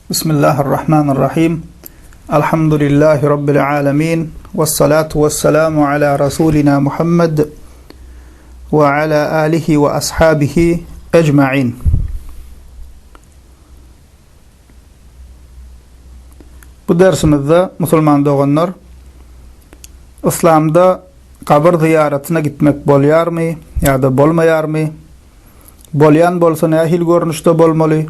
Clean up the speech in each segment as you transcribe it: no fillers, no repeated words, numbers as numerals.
Bismillahirrahmanirrahim. Alhamdulillahi Rabbil alemin. Vessalatu vesselamu ala Rasulina Muhammed ve ala alihi ve ashabihi ecma'in. Bu dersimizde musulman doganlar Islamda gabyr zyýaratyna gitmek bolýarmy ýa-da bolmaýarmy? Bolýan bolsa nähili görnüşde bolmaly?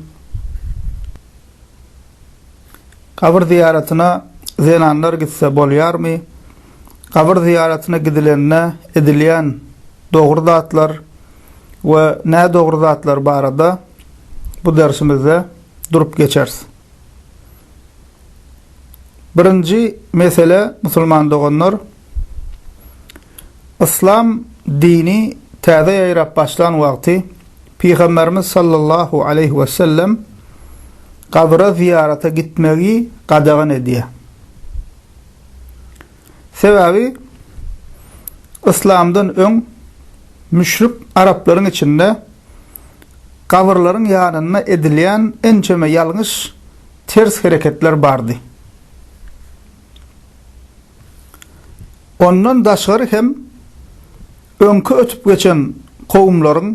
Gabyr zyýaratyna zenanlar gitse bolýarmy? Gabyr zyýaratyna gidilende edilýän dogry zatlar we nädogry zatlar barada bu dersimizde durup geçeris. Birinji mesele musulman doganlar, Yslam dini täze ýaýrap başlan wagty Pygamberimiz sallallahu aleýhi wesellem gabyra zyýarata gitmegi gadagan edýär. Sebäbi Yslamdan öň müşrik araplaryň içinde gabyrlaryň ýanynda edilýän ençeme ýalňyş ters hereketler bardy. Ondan daşgary hem öňki ötüp geçen kowumlaryň,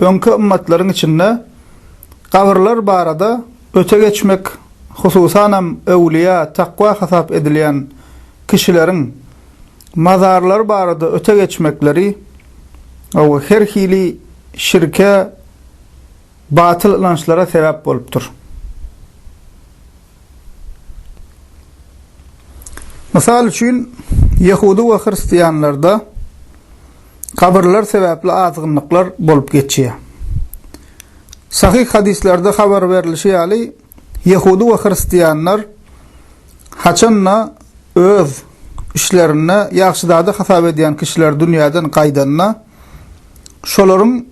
öňki ymmatlaryň içinde gabyrlar barada öte geçmek, hususanam öwlüýä, takwa hasap edilýän kişileriň mazarlary barada öte geçmekleri her hili şirke, batyl ynançlara sebäp bolupdyr. Mysal üçin, ýehudy we hristianlarda gabyrlar sebäpli azgynlyklar bolup geçýär. Sahyh hadyslarda habar berlişi ýaly, ýehudy we hristianlar haçanda öz işlerinde ýagşyzada hasap edýän kişiler dünýäden gaýdanda, şolaryň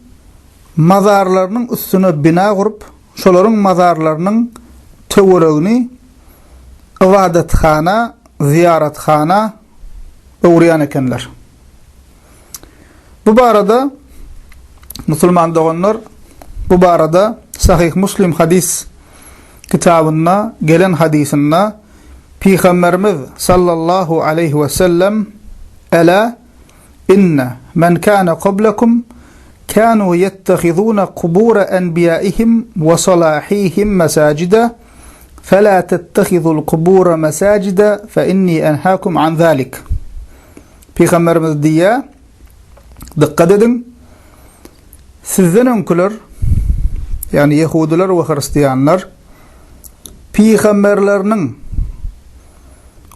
mazarlarynyň üstüne bina gurup, Şolaryň mazarlarynyň töweregini ybadathana, zyýarathana öwürýän ekenler. Bu barada musulman doganlar bu barada Sahyh Muslim hadys kitabynda gelen hadysynda Pygamberimiz sallallahu aleýhi we sellem Ela Inne men kâne kablekum kânû yettehizûne kubûre enbiyaihim ve salâhihim mesâcide felâ tettehizul kubûre mesâcide fe innî enhâkum an zâlik. Pygamberimiz diýýär, Dykgat ediň, sizden öňküler, ýagny ýehudylar we hristianlar pygamberleriniň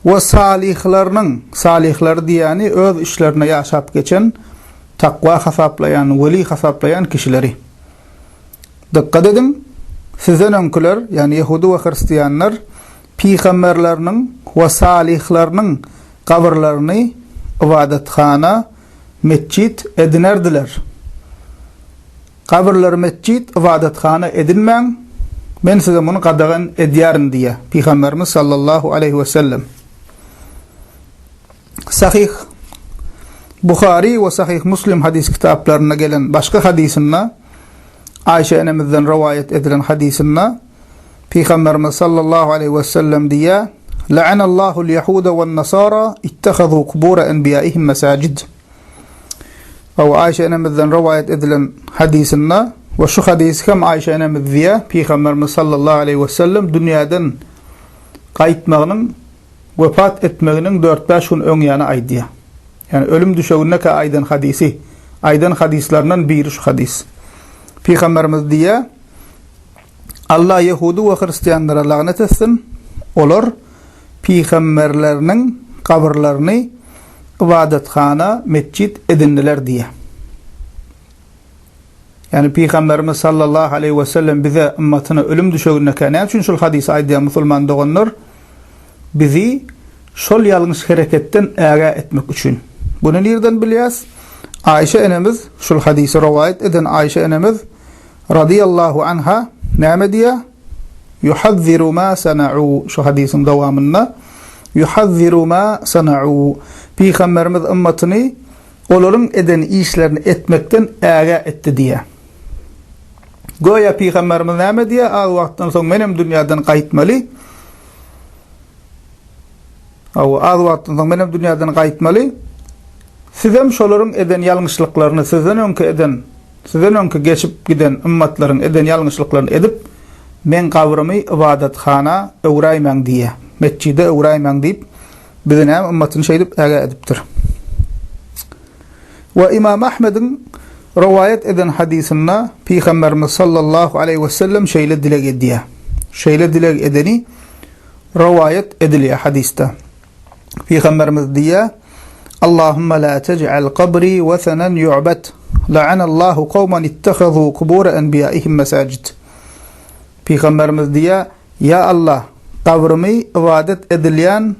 we salyhlarynyň, salyhlary diýýäni öz işlerinde ýaşap geçen, takwa hasaplaýan, weli hasaplaýan kişileri. Dykgat ediň, sizden öňküler, ýagny ýehudy we hristianlar pygamberleriniň we salyhlarynyň gabyrlaryny ybadathana, metjit edinerdiler. Gabyrlary metjit, ybadathana edinmäň, men size muny gadagan edýärin diýýär Pygamberimiz sallallahu aleýhi wesellem. Sahyh Buhary we Sahyh Muslim hadys kitaplarynda gelen başga hadysynda Aýşe enemizden rowaýat edilen hadysynda Pygamberimiz sallallahu aleýhi wesellem diýýär, La'anallahu al-yahuda wan-nasara ittahazu kubura enbiyaihim mesajid. Aw Aýşe enemizden rowaýat edilen hadysynda we şu hadysy hem Aýşe enemiz diýýär, Pygamberimiz sallallahu aleýhi wesellem dünýäden gaýtmagynyň wepat etmeginiň dört-bäş gün öň ýany aýdýar. Ýagny ölüm düşegindekä aýdan hadysy, aýdan hadyslaryndan biri şu hadys. Pygamberimiz diýýär, Allah ýehudy we hristianlara lagnet etsin, olar pygamberleriniň gabyrlaryny ybadathana, metjit edindiler diýýär. Ýagny Pygamberimiz sallallahu aleýhi we sellem bize ymmatyna ölüm düşegindekä näme üçin şul hadysy aýdýar musulman doganlar? Bizi şol ýalňyş hereketden ägä etmek üçin. Buny nirden bilýäs? Aýşe enemiz şul hadysy rowaýat eden Aýşe enemiz Radyýallahu anha näme diýýär? Yuhazziru ma sana'u şu hadysyň dowamynda Yuhazziru ma sana'u Pygamberimiz ymmatyny olaryň eden işlerini etmekden ägä etdi diýýär. Göýä pygamberimiz näme diýýär? Az wagtdan soň menem dünýäden gaýtmaly. Hawa, az wagtdan soň menem dünýäden gaýtmaly. Sizem şolaryň eden ýalňyşlyklaryny sizden öňki eden, sizden öňki geçip giden ymmatlaryň eden ýalňyşlyklaryny edip, meň gabrymy ybadathana öwräýmäň diýýär. Metjide öwräýmäň diýip, bizi näme ymmatyny şeýdip ägä edipdir. We Ymam Ahmediň rowaýat eden hadysynda Pygamberimiz sallallahu aleýhi wesellem şeýle dileg edýär. Şeýle dileg edeni rowaýat edilýär hadysda. Pygamberimiz diýýär, Allahumma la tej'al kabri wesenan yu'bad. La'anallahu kawman ittahazu kubur enbiyaihim mesajid. Pygamberimiz diýýär, Ýa Allah, gabrymy ybadat edilýän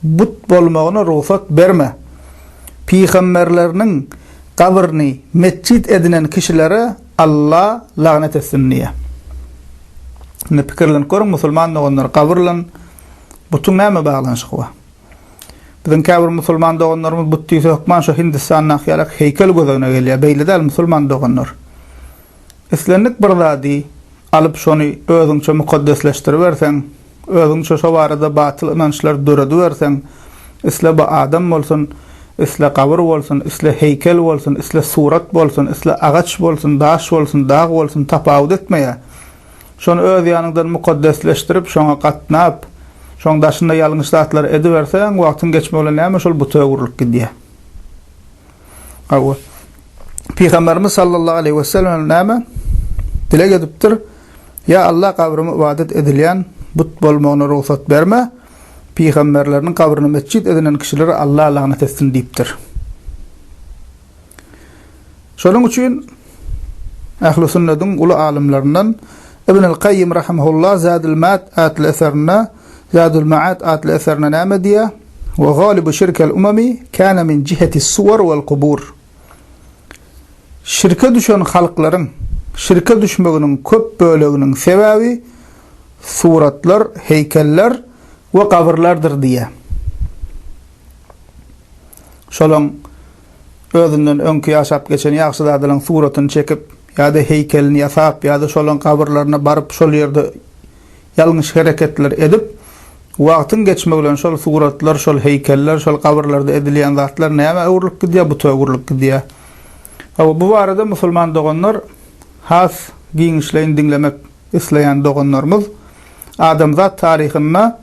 but bolmagyna rugsat berme. Pygamberleriniň gabryny metjit edinen kişilere Alla lagnet etsin diýýär. Indi pikirlenip görüň musulman doganlar, gabyr bilen butuň näme baglanyşygy bar? Biziň käbir musulman doganlarymyz but diýse hökman şo Hindistandaky ýalak heýkel göz öňüne gelýär. Beýle däl musulman doganlar. Islendik bir zady alyp şony özüňçe mukaddesleşdiriberseň, özüňçe şo barada batyl ynançlar dörediberseň, isle bu adam bolsun, isle gabyr bolsun, isle heýkel bolsun, isle surat bolsun, isle agaç bolsun, daş bolsun, dag bolsun tapawut etmeýär. Şony öz ýanyňdan mukaddesleşdirip, şoňa gatnap, şoň daşynda ýalňyş zatlary ediberseň, wagtyň geçmegi bilen näme şol buta öwrülip gidýär. Hawa. Pygamberimiz sallallahu aleýhi we sellem näme dileg edipdir? Ýa Allah gabrymy ybadat edilýän but bolmagyna rugsat berme. Pygamberleriniň gabryny metjit edinen kişilere Allah lagnat etsin diýipdir. Şonuň üçin Ähli sünnediň uly alymlaryndan Ibn al-Kayyim rahimehullah Zadul Maat atly eserinde Zadul Maat atly eserinde näme diýýär? Wa galibu şirkel umami kana min jiheti suwar wal kubur. Şirke düşen halklaryň şirke düşmeginiň köp böleginiň sebäbi suratlar, heýkeller we gabyrlardyr diýýär. Şolaň özünden öňki ýaşap geçen ýagşyzadalaryň suratyny çekip ýa-da heýkelini ýasap ýa-da şolaň gabyrlaryna baryp şol ýerde ýalňyş hereketler edip, wagtyň geçmegi bilen şol suratlar, şol heýkeller, şol gabyrlarda edilýän zatlar nämä öwrülip gidýär? Buta öwrülip gidýär. Hawa, bu barada musulman doganlar has giňişleýin diňlemek isleýän doganlarymyz adamzat taryhynda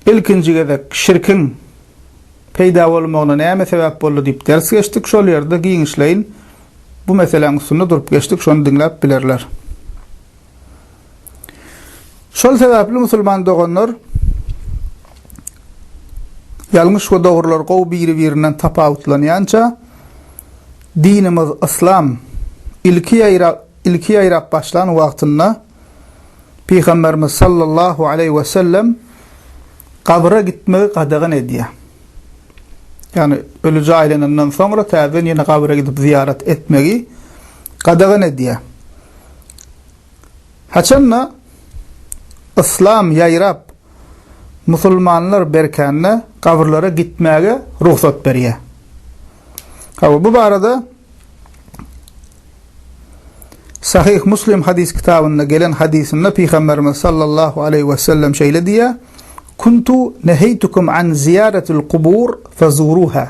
ilkinji gezek şirkiň peýda bolmagyna näme sebäp boldy diýip ders geçdik. Şol ýerde giňişleýin bu meseläň üstünde durup geçdik, şony diňläp bilerler. Şol sebäpli musulman doganlar ýalňyş we dogrular gowy biri-birinden tapawutlanýança dinimiz yslam ilki ýaýrap ilki ýaýrap başlan wagtynda Pygamberimiz sallallahu aleýhi we sellem gabra gitmegi gadagan edýär. Ýagny öli jaýlanandan soňra täzeden ýene gabra gidip zyýarat etmegi gadagan edýär. Haçanda yslam ýaýrap, musulmanlar berkände gabyrlara gitmäge rugsat berýär. Hawa, bu barada Sahyh Muslim hadys kitabynda gelen hadysynda Pygamberimiz sallallahu aleýhi we sellem şeýle diýýär, Kuntu neheýtukum an ziýaratil kubur fezuruha.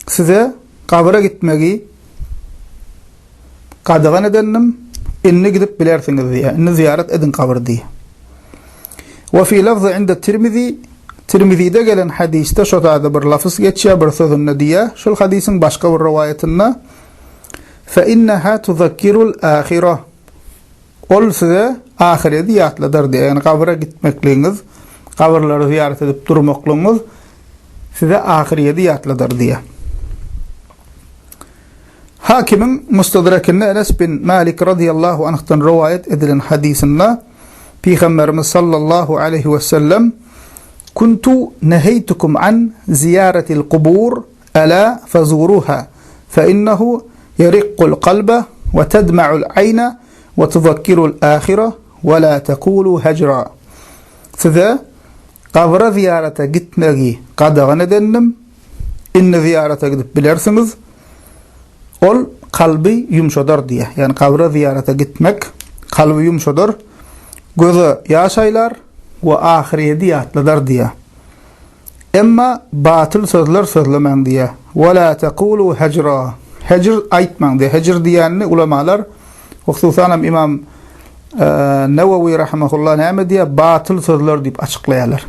Size gabyra gitmegi gadagan edendim, indi gidip bilersiňiz diýýär. Indi zyýarat ediň gabyr diýýär. Wa fi lafzy inda Tirmizi Tirmizide gelen hadysda şo zada bir lafz geçýär, bir sözünde diýýär. Şol hadysyň başga bir rowaýatynda Fe inneha tuzakkirul ahira. Ol size ahyreti ýatladar diýýär. Ýagny gabyra gitmekligiňiz, gabyrlary zyýarat edip durmaklygyňyz size ahyreti ýatladar diýýär. Hakimiň Mustadrakinde Enes bin Malik radiyallahu anhdan rowaýat edilen hadysynda Pygamberimiz sallallahu aleýhi we sellem Kuntu neheytukum an ziýaratil kubur ala fazuruha fe innehu yeriqqul kalbe we tedma'ul ayna we tuzakkirul ahire we la tekulu hejra Size gabra zyýarata gitmegi gadagan edendim. Indi zyýarata gidip bilersiňiz. Ol. Kalby ýumşadar diýýär. Ýagny gabra zyýarata gitmek kalby ýumşadar, göze ýaş aýlar we ahyrýedi ýatladar diýýär. Emma batyl sözler sözlemäň diýýär. Ve la tekulu hejra. Hejr aýtmaň diýýär. Hejr diýenini ulamalar, hususanam Imam Newewi rahimehullah näme diýýär? Batyl sözler diýip açyklaýarlar.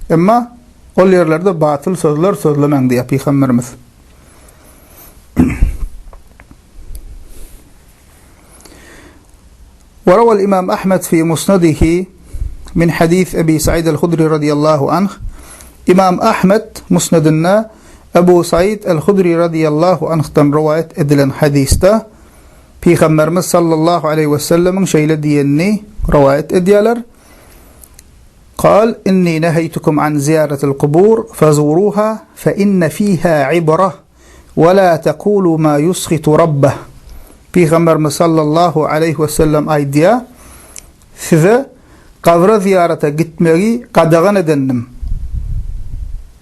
Emma ol ýerlerde batyl sözler sözlemäň diýýär pygamberimiz. وروى الإمام أحمد في مسنده من حديث أبي سعيد الخدري رضي الله عنه إمام أحمد مسندنا Ebu Said el-Hudri radiyallahu anhdan rowaýat edilen hadysda Pygamberimiz sallallahu aleýhi we sellemiň şeýle diýenini rowaýat edýärler. Kal inni neheytukum an ziýaratil kubur fezuruha fe inne fiha ibrah we la tekulu ma yushitu rabbah. Pygamberimiz sallallahu aleýhi we sellem aýdýar, Size gabra zyýarata gitmegi gadagan edendim.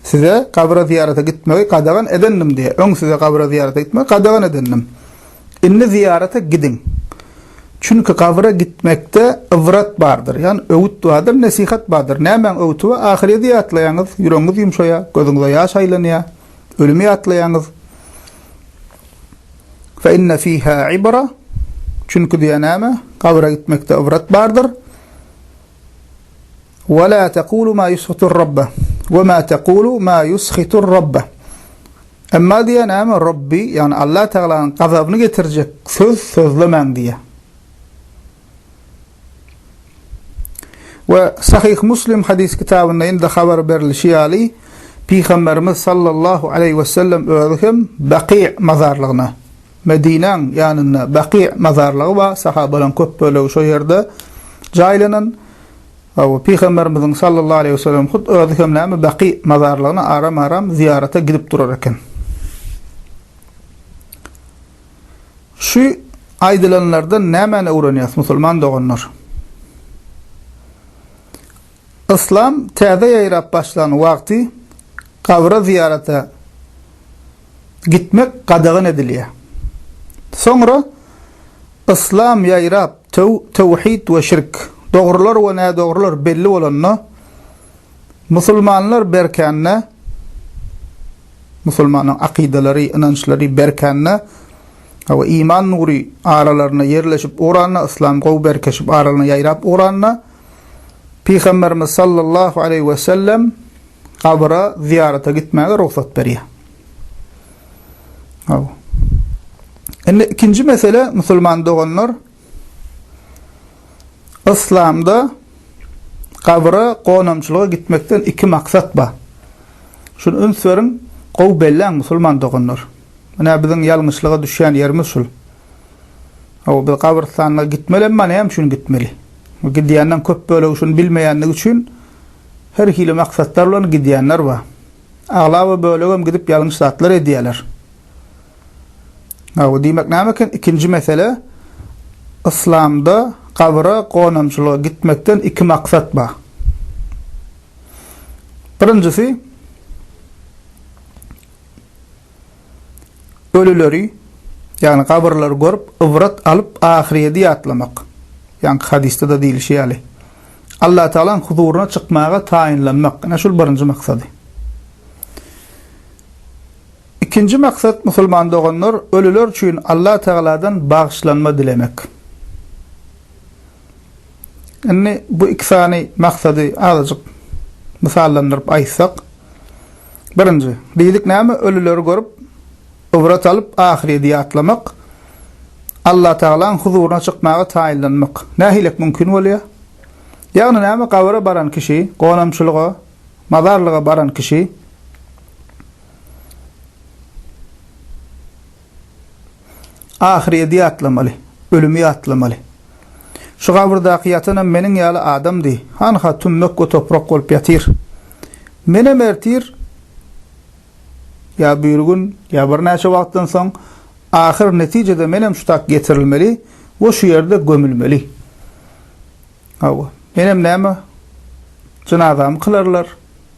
Size gabra zyýarata gitmegi gadagan edendim diýýär. Öň size gabra zyýarata gitmegi gadagan edendim. Indi zyýarata gidiň. Çünki gabra gitmekde ybrat bardyr, ýagny öwüt bardyr, nesihat bardyr. Nämäň öwüti bar? Ahyrýeti ýatlaýaňyz, ýüregiňiz ýumşaýar, gözüňize ýaş aýlanýar, ölümi ýatlaýaňyz. Fe inne fiha ibra. Çünki diýýär näme? Gabra gitmekde ybrat bardyr. Ve la tekulu ma yushitur rabba. Ve ma tekulu ma yushitur rabba. Emma diýýär näme? Robbi, ýagny Allah Tagalanyň gazabyny getirjek söz sözlemäň diýýär. We Sahyh Muslim hadys kitabynda indi habar berlişi ýaly, Pygamberimiz sallallahu aleýhi we sellem özi hem Baki mazarlygyna, Medinäň ýanynda Baki mazarlygy bar, sahabalaryň köp bölegi şo ýerde jaýlanan. Hawa, Pygamberimiziň sallallahu aleýhi we sellem hut özi hem näme Baki mazarlygyna aram-aram zyýarata gidip durar eken. Şu aýdylanlardan nämäni öwrenýäs musulman doganlar? Yslam täze ýaýrap başlan wagty gabra zyýarata gitmek gadagan edilýär. Soňra yslam ýaýrap töwhid we şirk, dogrular we nädogrular belli bolanda, musulmanlar berkände, Musulmanyň akydalary, ynançlary berkände we iman nury aralarynda ýerleşip ugranda, yslam gowy berkeşip aralarynda ýaýrap ugranda, Pygamberimiz sallallahu aleýhi we sellem gabyra zyýarata gitmäge rugsat berýär. Hawa. Indi ikinji mesele musulman doganlar Yslamda gabyra gonamçylyga gitmekden iki maksat bar. Şuny üns beriň, gowy belläň musulman doganlar. Ine biziň ýalňyşlyga düşýän ýerimiz şul. Hawa biz gabyrystanlyga gitmeli emma näme üçin gitmeli? Gidýänleň köp bölegi şuny bilmeýänligi üçin her hili maksatlar bilen gidýänler bar. Aglaba bölegem gidip ýalňyş zatlar edýärler. Hawa, diýmek näme eken? Ikinji mesele, Yslamda gabyra gonamçylyga gitmekden iki maksat bar. Birinjisi, ölüleri, ýagny gabyrlary görüp, ybrat alyp, ahyrýeti ýatlamak. Ýaňky hadysda-da diýlişi ýaly. Allatagalaň huzuryna çykmaga taýynlanmak. Ine şul birinji maksady. Ikinji maksat musulman doganlar ölüler üçin Allah Tagaladan bagyşlanma dilemek. Indi bu iki sany maksady azajyk mysallandyryp aýtsak. Birinji, diýdik näme ölüleri görüp ybrat alyp ahyreti ýatlamak, Allah Tagalaň huzuryna çykmaga taýynlanmak. Nähilek mümkin bolýar? Ýagny näme gabyra baran kişi, gonamçylyga, mazarlyga baran kişi Ahyrýeti ýatlamaly, ölümi ýatlamaly. Şu gabyrdaky ýatanam meniň ýaly adamdy, hanha tümmek we toprak bolup ýatyr. Menem ertir ýa birigün, ýa birnäçe wagtdan soň, ahyr netijede menem şu tak getirilmeli we şu ýerde gömülmeli. Hawa, menem näme, jynazamy kylarlar,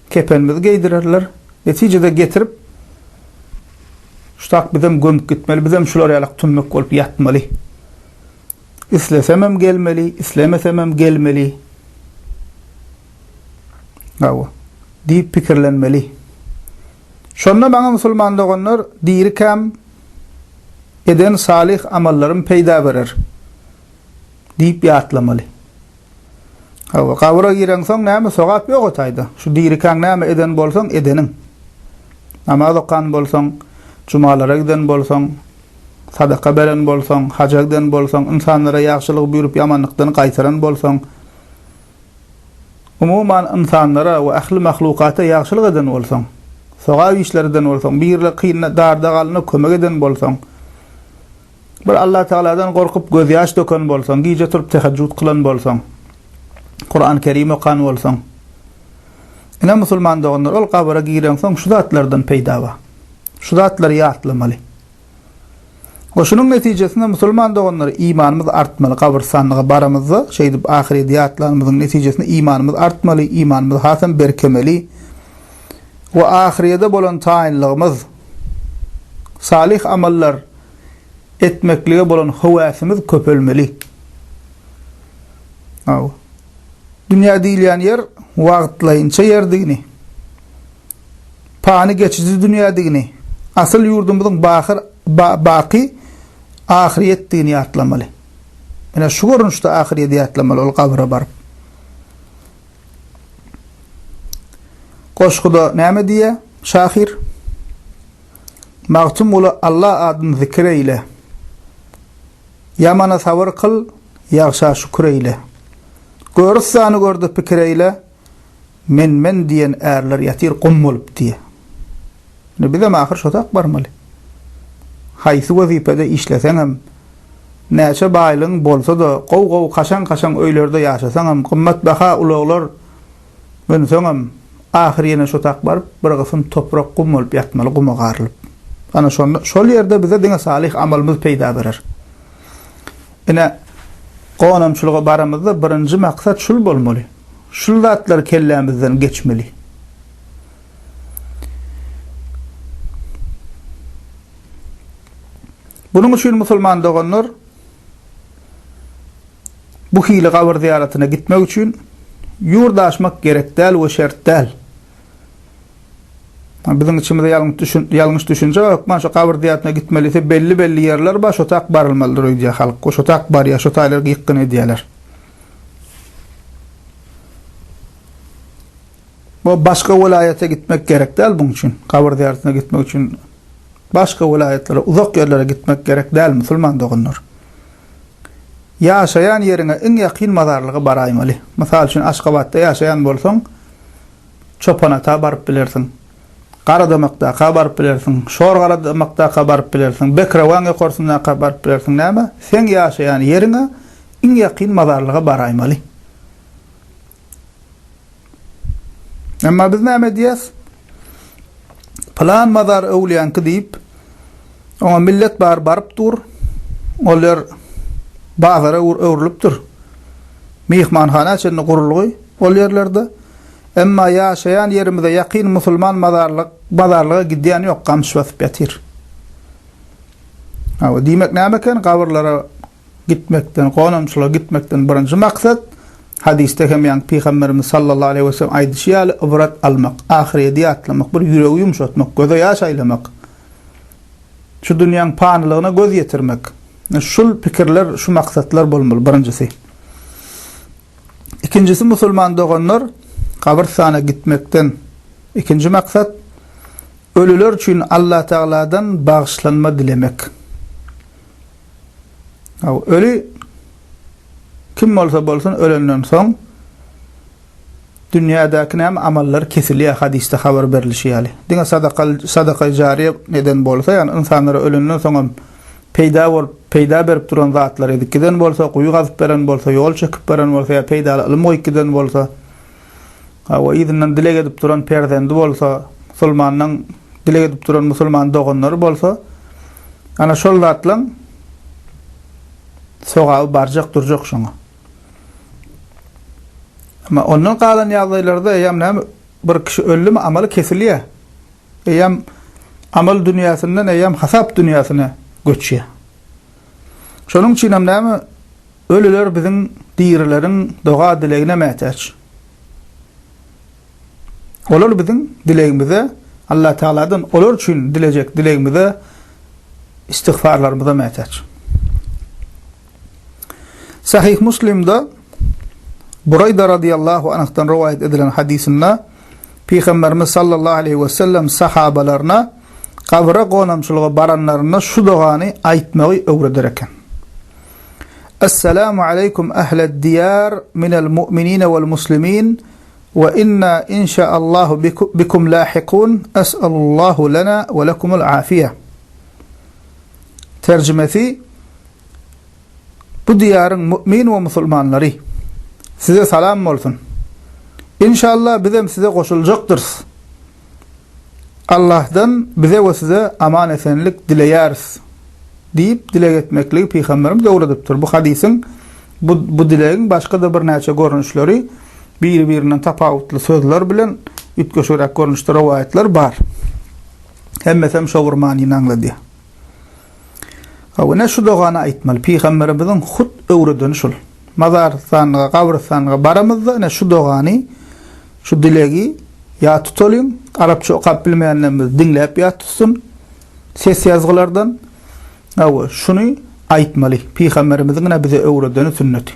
kepenimizi geýdirerler, netijede getirip. Şu tak bizem gömüp gitmeli, bizem şular ýalak tümmek bolup ýatmaly. Islesemem gelmeli, islemesemem gelmeli. Hawa. Diýip pikirlenmeli. Şonda maňa musulman doganlar dirikäm eden salyh amallarym peýda berer diýip ýatlamaly. Hawa, gabyra gireňsoň näme sogap ýok o taýda. Şu dirikäň näme eden bolsaň edeniň. Namaz okan bolsaň, jumalara giden bolsaň, sadaka beren bolsaň, haja giden bolsaň, ynsanlara ýagşylygy buýrup ýamanlykdan gaýtaran bolsaň, umuman ynsanlara we ähli mahlukata ýagşylyk eden bolsaň, sogap işler eden bolsaň, birine kynda darda galanda kömek eden bolsaň, bir Allatagaladan gorkup gözýaş döken bolsaň, gije turup tehejjüt kylan bolsaň, Kuran Kerim okan bolsaň, ine musulman doganlar ol gabyra gireňsoň şu zatlardan peýda bar. Şu zatlary ýatlamaly. We şunuň netijesinde musulman doganlar imanymyz artmaly gabyrstanlyga baramyzda şeýdip ahyreti ýatlanymyzyň netijesinde imanymyz artmaly, imanymyz hasam berkemeli we ahyrýede bolan taýynlygymyz salyh amallar etmeklige bolan höwäsimiz köpelmeli. Hawa. Dünýä diýilýän ýer wagtlaýynça ýerdigini, pany geçiji dünýädigini, asyl ýurdumyzyň bahyr, baky ahyrýetdigini ýatlamaly. Ine şu görnüşde ahyrýeti ýatlamaly ol gabyra baryp. Goşguda näme diýýär şahyr? Magtymguly Alla adyn zikir eýle. Ýamana sabyr kyl, ýagşa şükür eýle. Görüstany görde pikir eýle, Men-men diýen ärler ýatyr gum bolup diýe. Indi bizem ahyr şo tak barmaly. Haýsy wezipede işleseňem, näçe baýlygyň bolsa-da, gowy-gowy kaşaň-kaşaň öýlerde ýaşasaňam, gymmatbaha ulaglar münseňem, ahyr ýene şo tak baryp, bir gysym toprak gum bolup ýatmaly, guma garylyp. Ana şonda, şol ýerde bize diňe salyh amalymyz peýda berer. Ine, gonamçylyga baramyzda birinji maksat şul bolmaly. Şul zatlar kellämizden geçmeli. Bunuň üçin musulman doganlar bu hili gabyr zyýaratyna gitmek üçin ýurt aşmak gerek däl we şert däl. Biziň içimizde ýalňyş düşün, ýalňyş düşünje bar, hökman şu gabyr zyýaratyna gitmelisi belli-belli ýerler bar, şo tak barylmalydyr öýdýär halk. Şo tak barýar, şo taýlar ýykgyn edýärler. Bu başga welaýata gitmek gerek däl buň üçin. Gabyr zyýaratyna gitmek üçin başga welaýatlara, uzak ýerlere gitmek gerek däl musulman doganlar. Ýaşaýan ýeriňe iň ýakyn mazarlyga baraýmaly. Mysal üçin Aşgabatda ýaşaýan bolsaň, Çopanata baryp bilersiň. Garadamakdaka baryp bilersiň, Şorgaradamakdaka baryp bilersiň, Bekrewaň ýokarsyndaka baryp bilersiň. Näme? Seň ýaşaýan ýeriňe iň ýakyn mazarlyga baraýmaly. Emma biz näme edýäs? Pylan mazar öwlüýäňki diýip, oňa millet bar baryp dur. Ol ýer bazara öwrülipdir. Myhmanhana çenli gurulgy ol ýerlerde. Emma ýaşaýan ýerimize ýakyn musulman mazarlyk, bazarlyga gidýän ýok, gamyş basyp ýatyr. Hawa, diýmek näme eken, gabyrlara gitmekden, gonamçylyga gitmekden birinji maksat, hadysda hem ýaňky Pygamberimiz sallallahu aleýhi we sellem aýdyşy ýaly ybrat almak, ahyreti ýatlamak, bir ýüregi ýumşatmak, göze ýaş aýlamak, şu dünýäň panylygyna göz ýetirmek. Şul pikirler, şu maksatlar bolmaly birinjisi. Ikinjisi musulman doganlar gabrystana gitmekden ikinji maksat ölüler üçin Allatagaladan bagyşlanma dilemek. Öli kim bolsa bolsun ölenden soň dünýädäki näme amallar kesilýär hadysda habar berlişi ýaly. Diňe sadaka sadaka jariýe eden bolsa, ýagny ynsanlara ölenden soňam peýda bolup, peýda berip duran zatlar edip giden bolsa, guýy gazyp beren bolsa, ýol çekip beren bolsa ýa peýdaly ylym goýup giden bolsa, hawa yzyndan dileg edip duran perzendi bolsa, musulmanyň dileg edip duran musulman doganlary bolsa, ana şol zatlaň sogaby barjak durjak şoňa. Emma ondan galan ýagdaýlarda eýýäm näme bir kişi öldümi amaly kesilýär. Eýýäm. Amal dünýäsinden eýýäm hasap dünýäsine göçýär. Şonuň üçin hem näme? Ölüler biziň dirileriň doga-dilegine mätäç. Olar biziň dilegimize, Allah Tagaladan olar üçin dilejek dilegimize, istigfarlarymyza mätäç. Sahih Muslimde Buraýda radiyallahu anhdan rowaýat edilen hadysynda Pygamberimiz sallallahu aleyhi we sellem sahabalaryna gabra gonamçylyga baranlarynda şu dogany aýtmagy öwreder eken. Esselamu aleýkum ehled diýar minel mu'minine wel muslimin we inna inşaallahu bikum lahikun es'alullahu lena we lekumul afiýe. Terjimesi Bu diýaryň mu'min we musulmanlary! Size salam bolsun! Inşallah bizem size goşuljakdyrys. Allahdan bize we size aman-esenlik dileýäris diýip dileg etmekligi Pygamberimiz öwredipdir. Bu hadysyň bu bu dilegiň başga-da birnäçe görnüşleri biri-birinden tapawutly sözler bilen üýtgeşigräk görnüşde rowaýatlar bar. Hemmesem şo bir manyny aňladýar. Hawa, ine şu dogany aýtmaly. Pygamberimiziň hut öwredeni şul. Mazarystanlyga, gabrystanlyga baramyzda ine şu dogany, şu dilegi ýat tutalyň. Arapça okap bilmeýänlerimiz diňläp ýat tutsun. Ses ýazgylardan. Hawa, şuny aýtmaly. Pygamberimiziň ine bize öwredeni sünneti.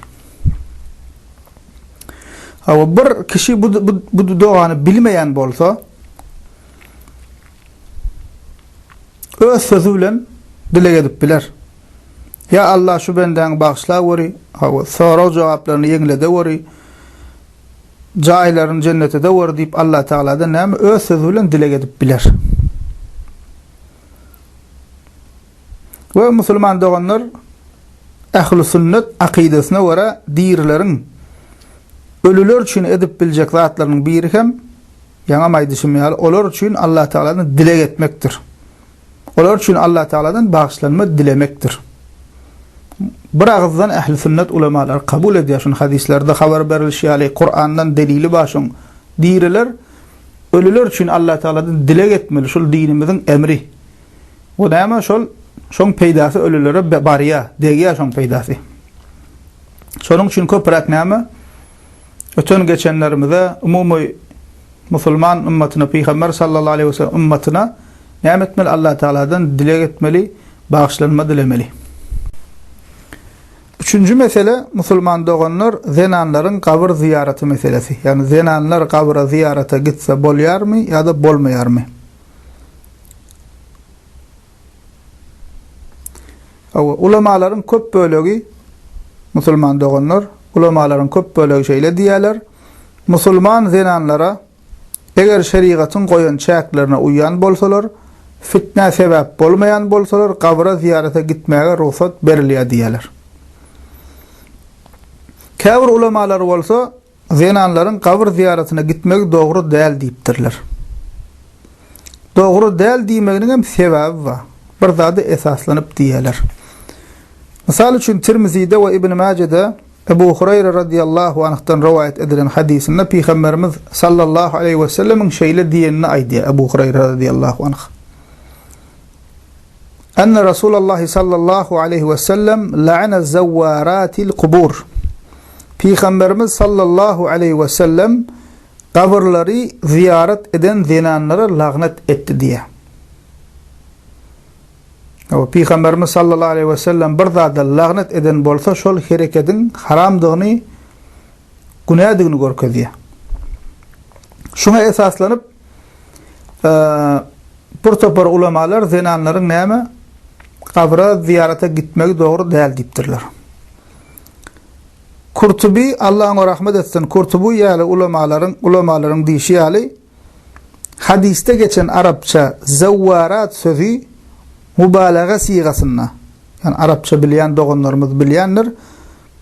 Hawa, bir kişi bu, bu, bu dogany bilmeýän bolsa, Öz sözi bilen dileg edip biler. Ýa Allah şu bendäňi bagyşlaweri, hawa, sorag-jogaplaryny ýeňledeweri, jaýlaryny jennet edeweri diýip Allah Tagaladan näme öz sözi bilen dileg edip biler. We musulman doganlar ähli sünnet akydasyna görä dirileriň ölüler üçin edip biljek zatlarynyň biri hem Ýaňam aýdyşym ýaly, olar üçin Allatagaladan dileg etmekdir. Olar üçin Allatagaladan bagyşlanma dilemekdir. Bir agyzdan ähli sünnet ulamalary kabul edýär şuny hadyslerde habar berilişi ýaly, Kurandan delili bar şoň. Diriler ölüler üçin Allatagaladan dileg etmeli, şul dinimiziň emri. Bu näme şol şoň peýdasy ölülere barýar, degýär şoň peýdasy. Şonuň üçin köpräk näme? Öten-geçenlerimize, umumy musulman ymmatyna, Pygamber sallallahu aleýhi we sellem ymmatyna näme etmeli? Allah Tagaladan dileg etmeli, bagyşlanma dilemeli. Üçünji mesele, musulman doganlar, zenanlaryň gabyr zyýaraty meselesi. Ýagny zenanlar gabyra zyýarata gitse bolýarmy ýa-da bolmaýarmy? Hawa, ulamalaryň köp bölegi, musulman doganlar, ulamalaryň köp bölegi şeýle diýýärler, musulman zenanlara, eger şerigatyň goýan çäklerine uýýan bolsalar, fitnä sebäp bolmaýan bolsalar, gabra zyýarata gitmäge rugsat berilýär diýýärler. Käbir ulamalar bolsa, Zenanlaryň gabyr zyýaratyna gitmegi dogry däl diýipdirler. Dogry däl diýmeginiň hem sebäbi bar. Bir zada esaslanyp diýýärler. Mysal üçin Tirmizide we Ibn Majede Ebu Hureyre radiyallahu anhdan rowaýat edilen hadysynda Pygamberimiz sallallahu aleýhi we sellemiň şeýle diýenini aýdýar Ebu Hureyre radiyallahu anh. Enne Rasulallahi sallallahu aleýhi we sellem la'ana zawwaratil kubur. Pygamberimiz sallallahu aleýhi we sellem gabyrlary zyýarat eden zenanlara lagnat etdi diýýär. Hawa, Pygamberimiz sallallahu aleýhi we sellem bir zada lagnat eden bolsa, şol herekediň haramdygyny, günädigini görkezýär. Şuňa esaslanyp, bir topar ulamalar zenanlaryň näme gabra zyýarata gitmegi dogry däl diýipdirler. Kurtubi, Allah oňa rahmet etsin, Kurtubi ýaly ulamalaryň ulamalaryň diýşi ýaly, hadysda geçen arapça zawwarat sözi mubalaga sygasynda, ýagny arapça bilýän doganlarymyz bilýändir,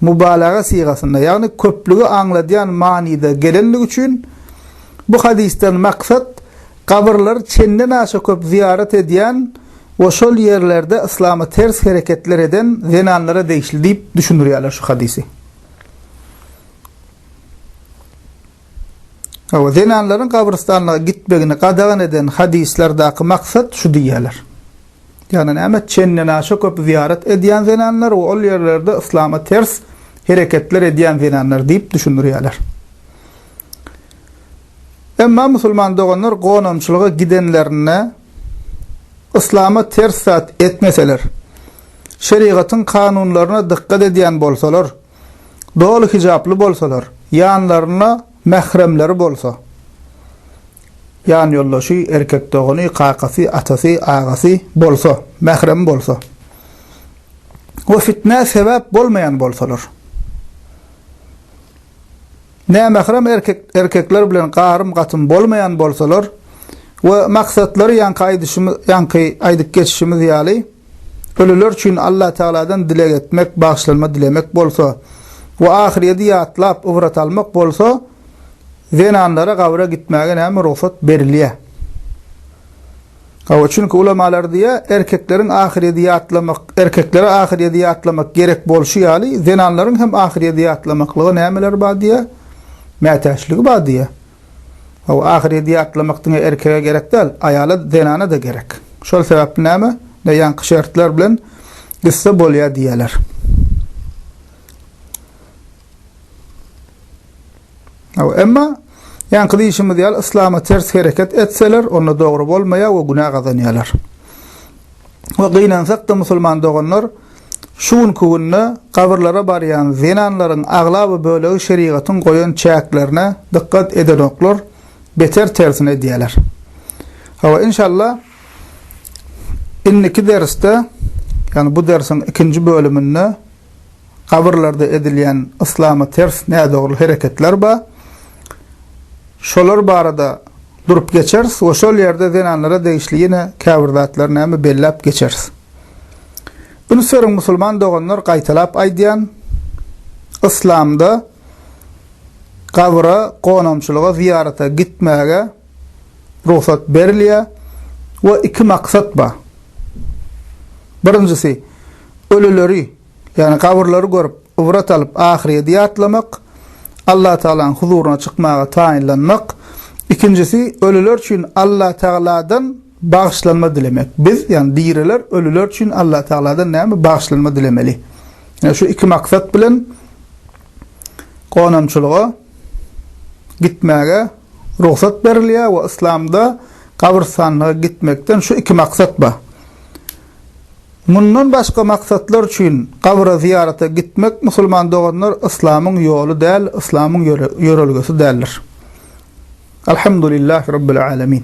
Mubalaga sygasynda, ýagny köplügi aňladýan manyda gelenligi üçin, bu hadysdan maksat gabyrlary çenden-aşa köp zyýarat edýän we şol ýerlerde yslama ters hereketler eden zenanlara degişli diýip düşündirýärler şu hadysy. Hawa, zenanlaryň gabrystanlyga gitmegini gadagan eden hadyslardaky maksat şu diýýärler. Ýagny näme? Çendenaşa köp zyýarat edýän zenanlar we ol ýerlerde yslama ters hereketler edýän zenanlar diýip düşündirýärler. Emma musulman doganlar gonamçylyga gidenlerinde yslama ters zat etmeseler, şerigatyň kanunlaryna dykgat edýän bolsalar, doly hijaply bolsalar, ýanlarynda mähremleri bolsa, ýanýoldaşy, erkek dogany, kakasy, atasy, agasy bolsa, mähremi bolsa we fitnä sebäp bolmaýan bolsalar, nämährem erkek erkekler bilen garym-gatym bolmaýan bolsalar we maksatlary ýaňky aýdyşymyz ýaňky aýdyp geçişimiz ýaly, Ölüler üçin Allatagaladan dileg etmek, bagyşlanma dilemek bolsa we ahyrýeti ýatlap, ybrat almak bolsa, zenanlara gabra gitmäge näme rugsat berilýär? Hawa, çünki ulamalar diýýär, erkekleriň ahyrýeti ýatlamak, erkeklere ahyrýeti ýatlamak gerek bolşy ýaly, zenanlaryň hem ahyrýeti ýatlamaklyga nämeleri bar diýýär? Mätäçligi bar diýýär. Hawa, ahyrýeti ýatlamak diňe erkege gerek däl, aýala, zenana-da gerek. Şol sebäpli näme, ne ýaňky şertler bilen gitse bolýar diýýärler. Hawa, emma ýaňky diýşimiz ýaly yslama ters hereket etseler, onda dogry bolmaýar we günä gazanýarlar. We gynansak-da musulman doganlar, şu günki günde gabyrlara barýan zenanlaryň aglaba bölegi şerigatyň goýan çäklerine dykgat edenoklar, beter tersini edýärler. Hawa, inşallah indiki dersde, ýagny bu dersiň ikinji bölüminde gabyrlarda edilýän yslama ters nädogry hereketler bar. Şolar barada durup geçeris we şol ýerde zenanlara degişli ýene käbir zatlary näme belläp geçeris. Üns beriň musulman doganlar gaýtalap aýdýan, yslamda gabyra, gonamçylyga, zyýarata gitmäge rugsat berilýär we iki maksat bar. Birinjisi, ölüleri, ýagny gabyrlary görüp, ybrat alyp, ahyrýeti ýatlamak, Allatagalaň huzuryna çykmaga taýynlanmak. Ikinjisi, ölüler üçin Allatagaladan bagyşlanma dilemek. Biz, ýagny diriler ölüler üçin Allatagaladan näme bagyşlanma dilemeli. Ýa şu iki maksat bilen gonamçylyga gitmäge rugsat berilýär we yslamda gabrystanlyga gitmekden şu iki maksat bar. Mundan başga maksatlar üçin gabra zyýarata gitmek musulman doganlar yslamyň ýoly däl, yslamyň ýörelgesi däldir. Alhamdulillahi Rabbil Alemin.